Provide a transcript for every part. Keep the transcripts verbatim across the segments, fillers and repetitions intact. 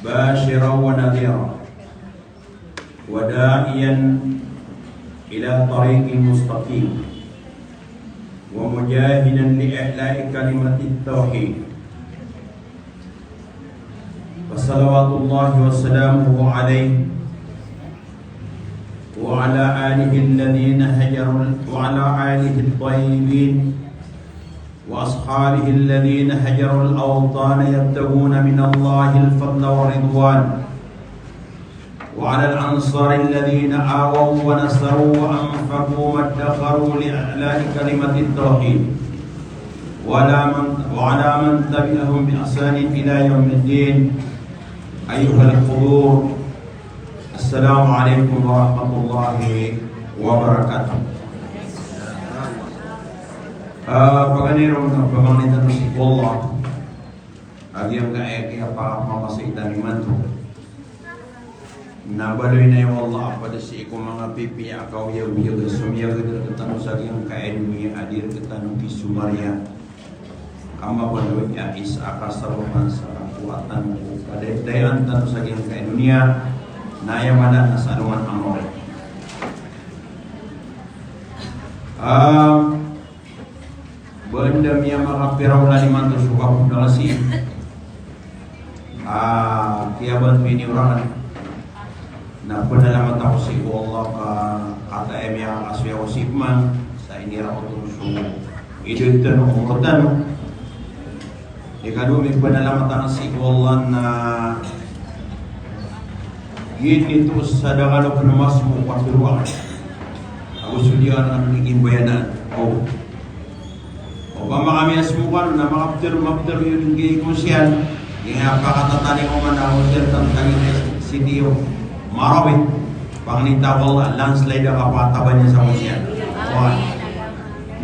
باشرا ونذيرا وداعيا إلى طريق مستقيم ومجاهدا لإعلاء كلمة التوحيد، فصلوات الله وسلامه عليه وعلى آله الذين هجروا، وعلى آله الطيبين وأصحابه الذين هجروا الأوطان يبتغون من الله الفضل والرضوان، وعلى الأنصار الذين آووا ونصروا وأنفقوا وادخروا لإعلاء كلمة التوحيد، وعلى من، وعلى من تبعهم بإحسان إلى يوم الدين. أيها الحضور، السلام عليكم ورحمة الله وبركاته. Ah, paganay ron na pamangnin tano sii ko Allah a giyangkai a kiyapamamasi tano imanto. Na baloy na, ya Allah, a pd sii ko manga pipiya a kaoyagoyag a somiyagad rktano sa giyangkai a doniya a di rktano kisomariya. Ka mabaloy a isa a kasabapan sa kakowa tano ko kadaydayan tano sa giyangkai a doniya, na aya maana na sa alongan a mawri. Ah, ba anda miyamakapira olan imanto so kapnalasi. Ah, kiyaban piniyoran. Na pnalamat ako sii ko Allah ka kataya miyakasoy ako sii pman sa inira ko oto so idad tano, omor tano. Ikadowa, mipnalamat ako sii ko Allah na giyoto sa da kano pn masmo ko katoroa. Ago so di kano di gimbayanan. O. Opama ka miyasmo kano na makaptero, maptero iyo dn giyai ko siyan. Giyangkai a pakatatani ko man a hotel tano tagina sitiyo. Marawi. Pangnin ta ko Allah, landslide a kapataba niyan sa ko siyan. Oway.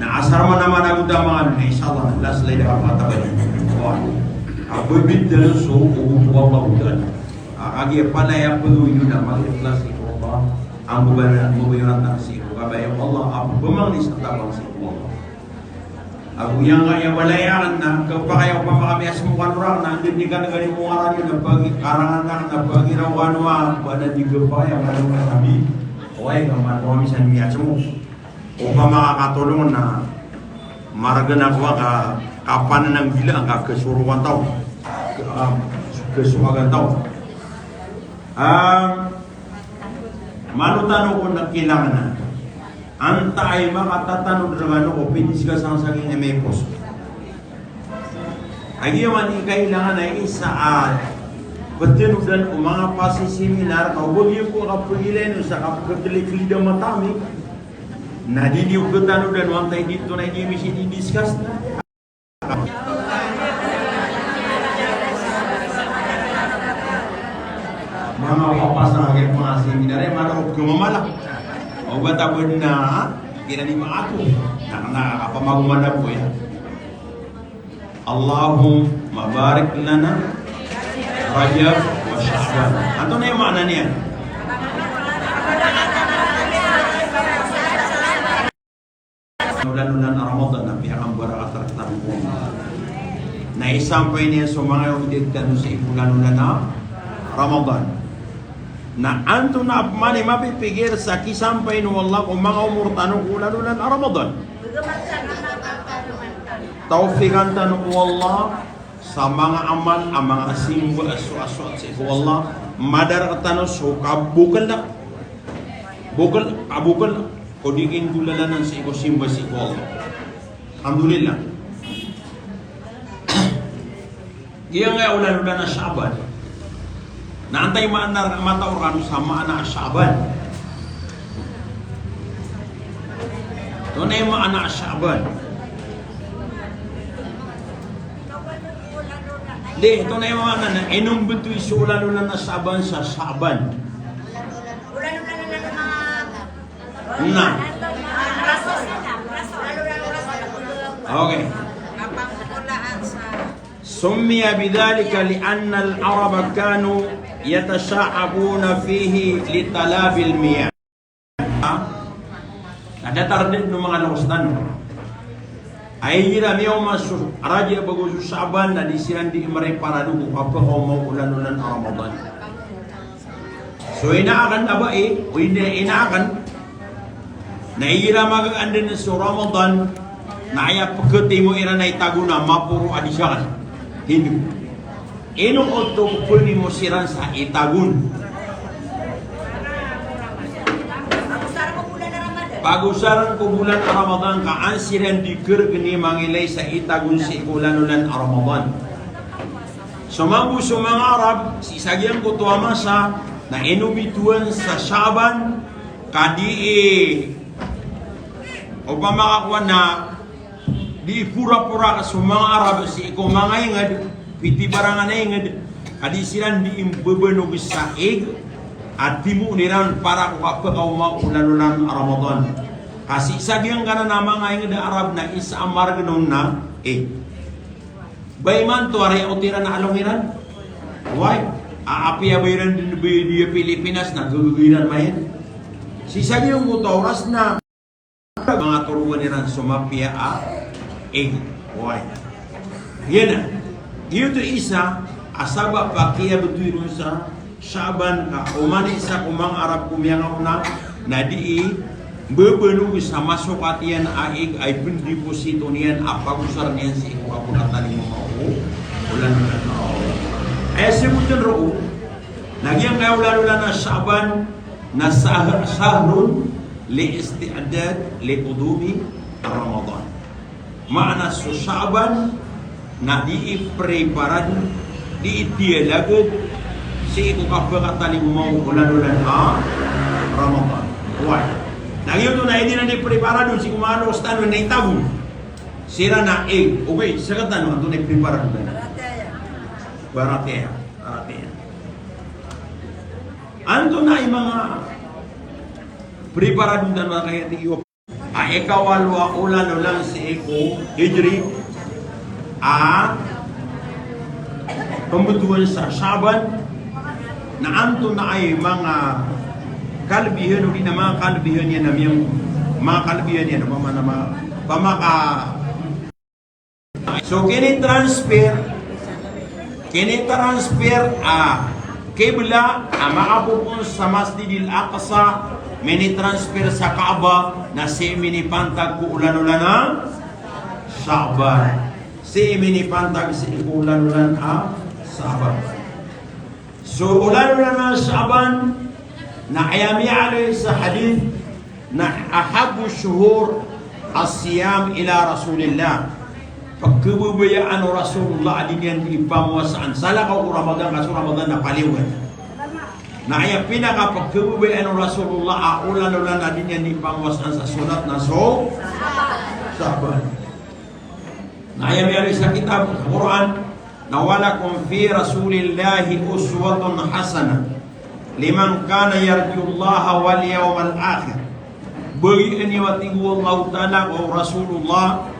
Na asar man a managot a manga, na insha Allah, na landslide a kapataba niyan. Oway. A babid dn so ogot o Allah dn. A kagiya palaya pagawin iyo na mag-ikhlas ko Allah. Ang babay, ang babay orang tang sii ko kabaya o Allah, a pamangni sa tabang sii ko Allah. Ago giyangkaya a balaya akn na, kapakay ako pamakamayas mo kano rakn na, anda dn i kanggani mo ngaran iyo na pagi, karangan akn na pagiraw kano a, ba na di kapakay a mano na kami. Oway, ka mano kami san miyas mo. Opama ka katolong na, margn ako a ka, kapanananggila ka kasorokan taw. Ka, ah, kasokagan taw. Ah, Mano tano kon kailangan a antaa i makatatanod rkano ko pindiskas angka sa giyangkai a post. Kagiya man i kailangan a isa a ptanodan o manga pasisiminar ka o ba giya ko kapagilay niyo sa kapagkliklid a mata ami. Na di niyo ptanodan o antaa i di tonaa i di misi di discuss na. Mama, papa sa akin, mga seminar, eh, mano ko mamala. O ba tabod na, kira ni mga ako. Na, na, apa maguman na po yan? Allahumma barik lana Rajab wa Sha'ban. Antonaa i maana niyan? Olan-olan a Ramadan na piyakambarakat rktano ko Allah. Na isampay niyan so manga owit tano sii ko olan-olan a Ramadan. Na antonaa pman i mapipikir sa kisampay o Allah ko manga omor tano ko olan-olan a Ramadan. Tawfiqan tano o Allah sa manga amal a manga simba a so, a so, sii ko Allah, madar tano so kabokol, bokol, a bokol, o di kinggolalanan sii ko simba sii ko Allah. Alhamdulillah. Giyangkai a olan-olan a Sha'ban. Na antaa i maana, mataw rkano sa maana a Sha'ban? Antonaa i maana a Sha'ban? Di, antonaa i maana na ino mbtowi so olan-olan a Sha'ban sa Sha'ban? Na. Okay. Summiya bidhalika li'anna al-Araba kanu yatasha'abuna fihi li talabil miyah. Na datar dn o manga lokes tano a Ay igira miyaoma so Rajab ago so Sha'ban na di siran di mriparado ko kapakaoma o olan-olan a Ramadan. So ina akn a bai, o ina, ina akn, na igira magaga dn so Ramadan, na aya pkhatimo iran na itago na maporo a di sakn. Hindu. Ino oto pnimo siran sa itagon? Pagosarn ko bolan a Ramadan ka an siran di krgni mangilay sa itagon sii ko olan-olan a Ramadan. So mambo so manga Arab, sii sa giyangkoto a masa, na ino bitowan sa Sha'ban, ka di i, opama ka kowan na, di porapora ka so manga Arab sii ko manga ingd, pitibarangan a ingd, ka di siran di mbabanog sa ig a timoon iran para ko kapakaoma o olan-olan a Ramadan. Ka sii sa giyangkanan a manga ingd a Arab na isa a margn on na ig. Ba imanto a riyaot iran a along iran? Wai. A apiya ba iran dn ba di Pilipinas na gagaga iran mayan. Sii sa giyangkoto a oras na manga torogan iran so mapiya a ig. Wai. Giyanan. Giyoto i isa a sabap a kiyabtowi ron sa Sha'ban ka oman i isa ko manga Arab ko miyangaona na di i mbabanog sa masokat iyan a ig a ipndiposito niyan a pagosarn iyan sii ko kapkatalingoma o olan-olan. Aya sabotn roo na giyangkaya olan-olan a Sha'ban na sah-, shahrun li isti'dad li qudumi Ramadan. Maana so Sha'ban na di i preparado, di i tiyalagad sii ko kapkatalingoma o olan-olan a Ramadan. Wai. Na giyoto na di iran di preparado sii ko manga loks tano na itago. Siran na ig, ogaid sktano antonaa i preparado tano? Baratiyaya. Baratiyaya. Antonaa i manga preparado tano a kaya ti iyo a ikawalo a olan-olan sii ko Hijri a pmbtowan sa Sha'ban, na antonaa i manga kalbihan odi na manga kalbihan iyan a miyang, manga kalbihan iyan a pama-, na ma-, pamaka-, so kinitransfer, kinitransfer a kibla a makapopoon sa Masjidil Aqsa, minitransfer sa Kaaba, na sii minipantag ko olan-olan a Sha'ban. Sii minipantag sii ko olan-olan a Sha'ban. So olan-olan a Sha'ban na aya miyaaloy sa hadith na ahabbu shuhur as-siyam ila Rasulillah. Pkhababayaan o Rasulullah a di niyan di pamowasaan. Salakaw ko Ramadan, ka so Ramadan na paliyogan. Na aya pinakapkhababayaan o Rasulullah a olan-olan a di niyan di pamowasaan sa sonat na so Sha'ban. Na aya miyaaloy sa kitab, sa Qur'an, na walakum fi Rasulillahi uswatun hasanah liman kana yarjullaha wal yawmal akhir. Bagian iyo, a tig o Allahu Ta'ala ko Rasulullah,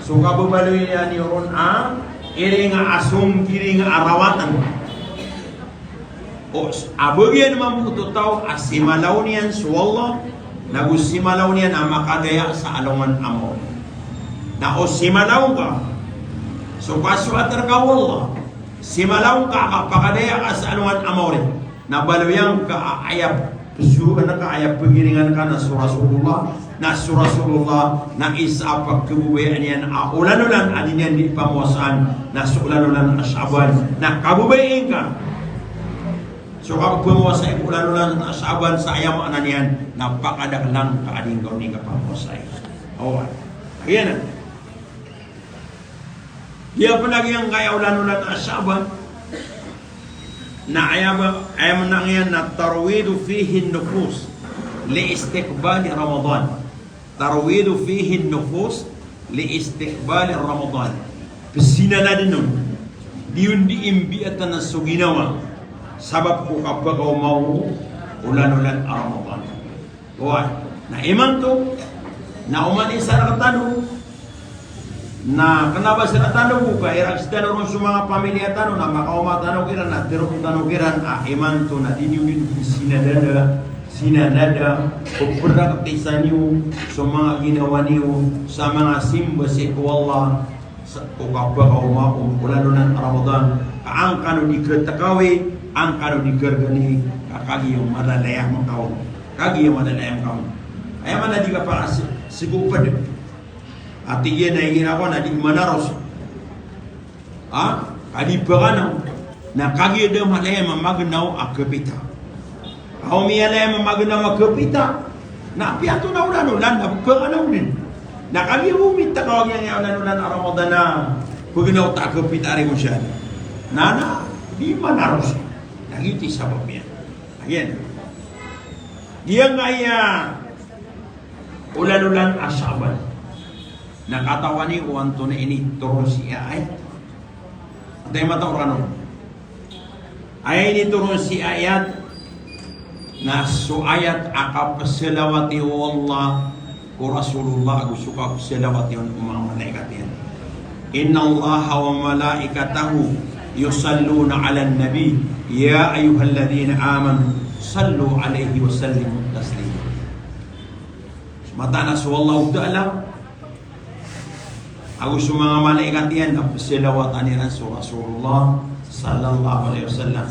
so kababaloy niyan iyo ron a iring a asong, iring a rawatan. O, a bagian mambo oto taw a simalaw niyan so Allah, nago simalaw niyan a makadaya sa alongan a maori. Na o simalaw ka so kasoat rka o Allah, simalaw ka a kapakadaya ka sa alongan a maori, na baloyan ka a aya pzowaan ka, aya pngiringan ka na so Rasulullah, na so Rasulullah na isa a pkhababayaan iyan a olan-olan a di niyan di pamowasaan, na so olan-olan a Sha'ban, na kababayai ngka so kapmowasai ko olan-olan a Sha'ban sa aya maana niyan na pakadaklan ka a di ngka on di kapamowasai. Oway. Giyanan. Giya pn a giyangkaya olan-olan a Sha'ban na aya ba, aya maana niyan na tarwidu fihi nufus li istiqbali Ramadan. Tarwidu fihi nufus li istiqbali Ramadan. Pzinanadn on, di on di imbiyatan so ginawa sabap ko kapakaoma o olan-olan a Ramadan. Oway. Na imanto na oman i isa rktano na kna ba sktano bo ka irak sktano ron so manga pamilya tano na makaoma tano kiran na tharoon tano kiran a imanto na di niyo di pzinadada Sinanada, pepraktisan iyo so manga ginawa niyo sa manga simba sii ko Allah, sa, o kapakaoma o olan-olan a Ramadan, ka an kano di ketekawi, an kano di kergani, ka kagiya madalayam kaon. Kagiya madalayam kaon. Aya maana di kapakasi, sii ko ped. Ati iyan na igira ko na di manaros. Ha? Ka di paganaw. Na kagiya da malayam a magnaw a kapita. Aw miyalayam a magnaw a kapita. Na apiya oto na olan-olan na paganaw den. Na kagiya o mita ka o giyangkaya olan-olan a Ramadan na pagnaw ta a kapita ari ko siyan. Na, na di manaros. Na giyoto i sabap iyan. Ayan. Giyangkaya olan-olan a Sha'ban. Na katawan iyo o antonaa i initoron sii a ayat. Antaa i mataw rkano? Aya initoron sii a ayat na so ayat a kapsalawati o Allah ko Rasulullah ago so kapsalawati on o manga malaikat iyan. Innallaha wa malaikatahu yusalluna alan nabi, ya ayyuhalladhina amanu sallu alaihi wa sallimu taslima. Mataan a so Allahu Ta'ala ago so manga malaikat iyan na psalawatan iran so Rasulullah sallallahu alaihi wasallam.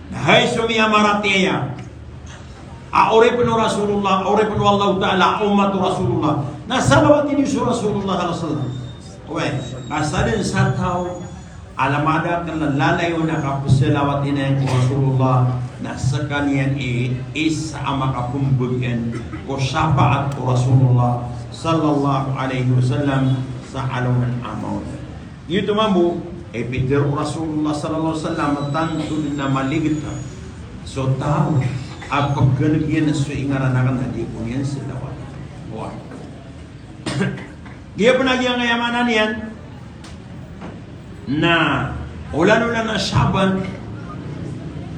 Na hay so miyamaratiyaya a oripn o Rasulullah, oripn o Allahu Ta'ala, ummat o Rasulullah, na salawati niyo so Rasulullah sallallahu alaihi wasallam. Oway, ka sadn sa taw a lamada kn a lalayon a kapsalawati niyan ko Rasulullah, na skaniyan i isa a makapmbgan ko shafaat ko Rasulullah sallallahu alaihi wasallam sa alongan a maori. Giyoto mambo i pitharo o Rasulullah sallallahu alaihi wasallam, tanto dn a maligta so taw a pkhan'g iyan so ingaran akn a di ko niyan salawati. Oway. Giya pn a giyangkaya maana niyan na olan-olan a Sha'ban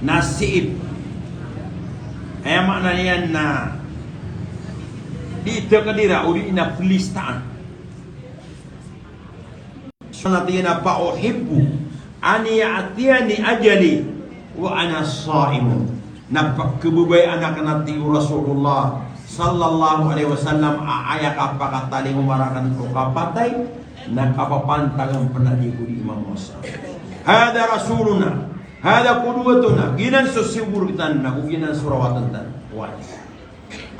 na sii, aya maana niyan na di takdira o di na plistaan. So na tig iyan a, "Fa uhibbu an ya'tiyani ajali wa ana sha'imun." Na pkhababayaan akn, a tig o Rasulullah sallallahu alaihi wasallam, a aya kapakatalingoma rakn ko kapatay na kapapantagan pn a di ko di mamowasa. Hadha rasuluna, hadha qudwatuna. Giyanan so siyogo rktano, na giyanan so rawatan tano. Oway.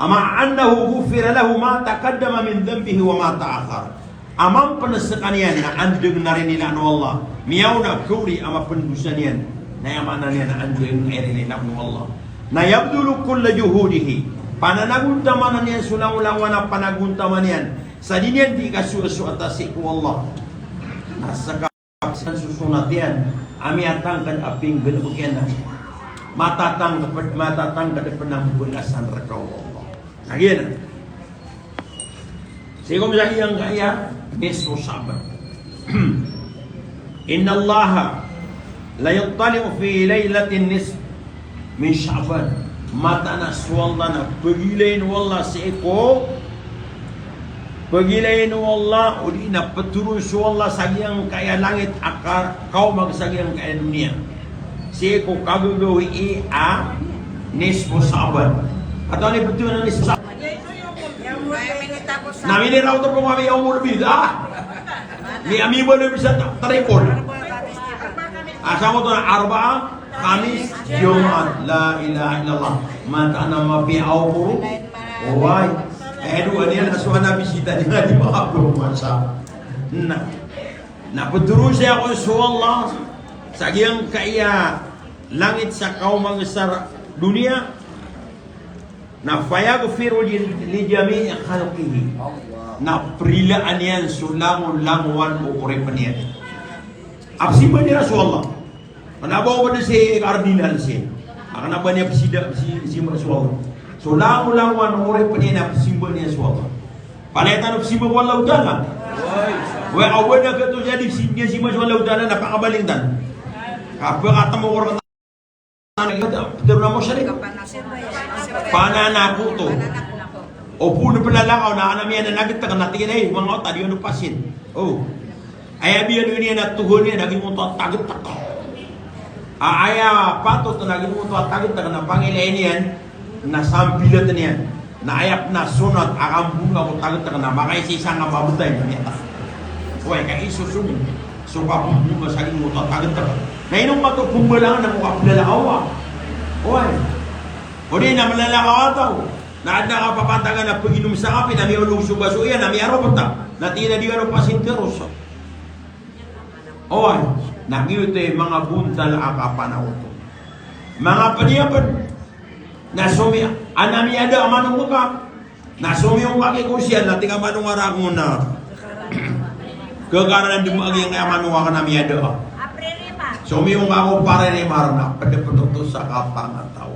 Ma'a annahu ghufira lahu ma taqaddama min dhanbihi wa ma ta'akhkhar. Amay pn skaniyan na andang na rinilaan o Allah, miyaona a kaori a mapndosa niyan, na aya maana niyan na andang a rinilaan o Allah. Na yabdhulu kulla juhudihi, pananagontamanan iyan so langolangowan a panagontama niyan sa di niyan di kasoasoat sii ko Allah. Na ska San so sonat iyan a miyatangkd a pinggalbk iyan na matatangkd, matatangkd pn a mbalasan rka o Allah. Na giyanan. Sii ko masa giyangkaya nisfu Sha'ban. Innallaha la yattali'u fi lailatin nisf min Sha'ban. Mataan a so Allah na pagilayn o Allah sii ko, pagilayn o Allah, odi na ptharoon so Allah sa giyangkaya langit a ka-, kaoma sa giyangkaya doniya. Sii ko kagagawii a nisfu Sha'ban. Katawan i ptharoon a nisfu Sha'ban? Na miniraw to pn kami yawmul bid. Ah! Ni ami balo bisa ta-, tripod. Asa mo to na Arba'a, Khamis, Jumat. La ilaha illallah. Mataan a mapiya a opor. Oway. Eh, dowa niyan a so ana bisita niyan a di makapowasa. Na. Na ptharoon saya ko so Allah sa giyangkaya langit sa kaoma sa doniya. Na fayaghfiru li, li jami'i khalqihi. Na prilaan iyan so langolangowan o oripn iyan a pzimba niyan so Allah. Kna ba o ba dn si Cardinal si, a kna ba niyan pzida, pzi-, pzimba so Allah. So langolangowan o oripn iyan a pzimba niyan so Allah. Palaya tano pzimba ko Allahu Ta'ala. Wa, o ba dn a kato jadi pzi-, pzimba so Allahu Ta'ala na pakabaling tano. Kapakatmo ko Ptharoon a mushrik. Pananakoto. O pn plalakaw na ana miyananagtk na tig iyan a, "Hay, manga wata, di niyo pasin." O. Aya biyaloy niyan a Tohan iyan na giyangkoto a tagtk. A, aya patot na giyangkoto a tagtk na pangilayn iyan. Na sambilat iyan. Na aya pn a sonat a kambonoa ko tagtk na makaisaisa nga babtay na miyata. Oway, ka isosogo so kambonoa sa giyangkoto a tagtk. Na ino mato pmbalangan na ko kaplalakaw a. Oway. O di na mlalakaw a taw. Na adn a kapapantagan a paginom sa kape na miyaolog so baso iyan na miyaropta. Na tig iyan a di kano pasinteros. Oway, na giyoto i manga bontal a kapanaw oto. Manga pd iyan pn. Na somiya, a na miyada a manok ka. Na somiyong ka ki kosiyan, na tig a manok a rakn na. Kkarandm a giyangkaya manok akn a miyada. Somiyong ka ko paririmar na pd pn oto sa kapangataw.